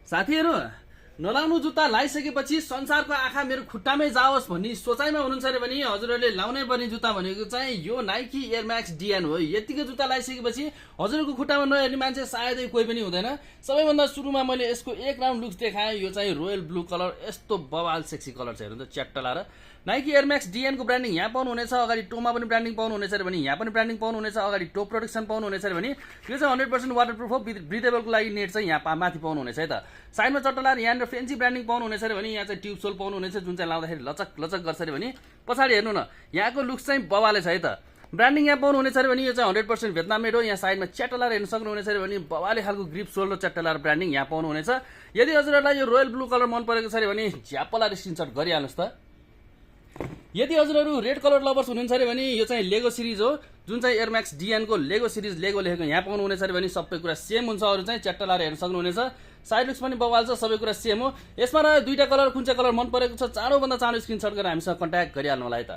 साथीहरू नलाउनु जुत्ता लाइसकेपछि संसारको आँखा मेरो खुट्टामै जाओस् भन्ने सोचाइमा हुनुहुन्छ अरे भने हजुरहरूले लाउनै पर्ने जुत्ता भनेको चाहिँ यो नाइकी एयर म्याक्स डिएन हो। यतिकै जुत्ता लाइसकेपछि हजुरको खुट्टामा नहेर्ने मान्छे सायदै कोही पनि हुँदैन। सबैभन्दा सुरुमा मैले यसको एक राउन्ड लुक्स देखाएँ। यो चाहिँ रोयल ब्लू कलर, यस्तो बवाल सेक्सी कलर छ। हेर्नु त च्याट्ट लाएर नाइकी एयर म्याक्स डिएनको ब्रान्डिङ यहाँ पाउनुहुनेछ। अगाडि टोमा पनि ब्रान्डिङ पाउनुहुनेछ अरे भने यहाँ पनि ब्रान्डिङ पाउनुहुनेछ। अगाडि टो प्रोटेक्सन पाउनुहुनेछ अरे भने यो चाहिँ 100% वाटरप्रुफ हो। ब्रिदेबलको लागि नेट चाहिँ यहाँ माथि पाउनुहुनेछ है त। साइडमा चट्टलाएर यहाँनिर फेन्सी ब्रान्डिङ पाउनुहुनेछ अरे भने यहाँ चाहिँ ट्युब सोल पाउनुहुनेछ जुन चाहिँ लाउँदाखेरि लचक लचक गर्छ अरे भने पछाडि हेर्नु न यहाँको लुक्स चाहिँ बवाले छ है त। ब्रान्डिङ यहाँ पाउनुहुनेछ अरे भने यो चाहिँ 100% भियतनाम मेड हो। यहाँ साइडमा च्याटलाएर हेर्न सक्नुहुनेछ अरे भने बवाले खालको ग्रिप सोल र च्याटलाएर ब्रान्डिङ यहाँ पाउनुहुनेछ। यदि हजुरहरूलाई यो रोयल ब्लू कलर मन परेको छ अरे भने झ्यापलाएर स्क्रिनसट गरिहाल्नुहोस् त। यदि हजुरहरू रेड कलर लभर्स हुनुहुन्छ अरे भने यो चाहिँ लेगो सिरिज हो। जुन चाहिँ एयर म्याक्स डिएनको लेगो सिरिज लेगो लेखेको यहाँ पाउनुहुनेछ अरे भने सबै कुरा सेम हुन्छ। अरू चाहिँ च्याट्ट लाएर हेर्न सक्नुहुनेछ। साइड लुक्स पनि बवाल छ, सबै कुरा सेम हो। यसमा दुईटा कलर कुन चाहिँ कलर मन परेको छ चाँडोभन्दा चाँडो स्क्रिनसट गरेर हामीसँग कन्ट्याक्ट गरिहाल्नु होला है त।